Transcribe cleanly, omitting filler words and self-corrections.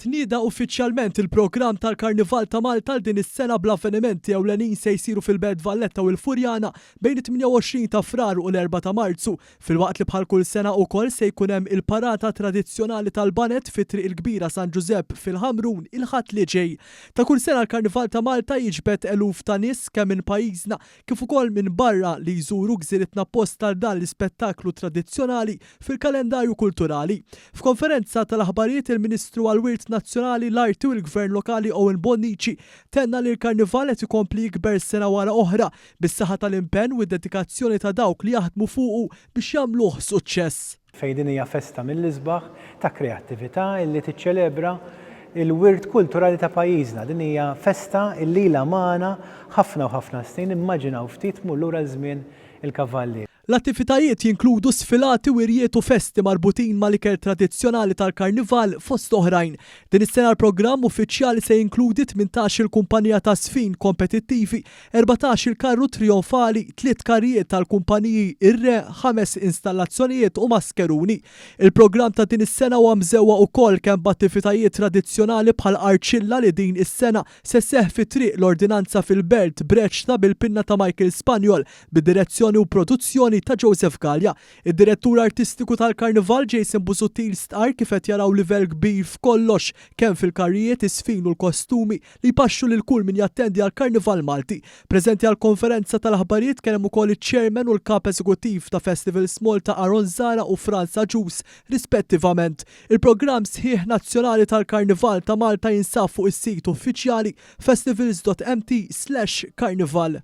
Tnieda uffiċjalment il-programm tal-Karnival ta' Malta għal din is-sena bl-avvenimenti ewlenin se jsiru fil-Belt Valletta u l-Furjana bejn it-28 ta' Frar u l-erbgħa ta' Marzu, filwaqt li bħal kull sena ukoll se jkun hemm il-parata tradizzjonali tal-baned fi Triq il-Kbira San Ġużepp fil-Ħamrun il-Ħadd li ġej. Ta' kull sena l-Karnival ta' Malta jiġbed eluf ta' nies kemm minn pajjiżna kif ukoll minn barra li jżuru gżiritna apposta għal dan l-ispettaklu tradizzjonali fil-kalendarju kulturali. F'konferenza tal-aħbarijiet il-Ministru għall-Wirt Nazzjonali, l-Arti u l-Gvern Lokali Owen Bonnici tenna li l-Karnival qed ikompli jikber sena wara oħra bis-saħħa tal-impenn u d-dedikazzjoni ta' dawk li jaħdmu fuqu biex jagħmluh suċċess. Fejn din hija festa mill-isbaħ ta' kreattività illi tiċċelebra l-wirt kulturali ta' pajjiżna. Din hija festa illi ilha magħna ħafna u ħafna snin, immaġinaw ftit tmur lura għal żmien il-kavallieri. L-attivitajiet jinkludu sfilati, wirjiet u festi marbutin mal-ikel tradizzjonali tal-Karnival fost oħrajn. Din is-sena l-programm uffiċjali se jinkludi 18-il kumpanija ta' żfin kompetittivi 14-il karru trijonfali, tliet karrijiet tal-kumpaniji Ir-Re, ħames installazzjonijiet u maskeruni. Il-programm ta' din is-sena huwa mżewwaq ukoll kemm b'attivitajiet tradizzjonali bħal Arċilla li din is-sena se sseħħ fi Triq l-Ordinanza fil-Belt b'reċta bil-pinna ta' Michael Spagnol bid-direzzjoni u produzzjoni ta' Joseph Galea. Id-Direttur Artistiku tal-Karnival Jason Busuttil stqarr kif qed jaraw livell kbir f'kollox kemm fil-karrijiet, iż-żfin u l-kostumi li jpaxxu lil kull min jattendi għall-Karnival Malti. Preżenti għall-konferenza tal-aħbarijiet kien hemm ukoll iċ-Chairman u l-Kap Eżekuttiv ta' Festivals Malta Aaron Zahra u Frans Agius rispettivament. Il-programm sħiħ nazzjonali tal-Karnival ta' Malta jinsab fuq is-sit uffiċjali festivals.mt/carnival.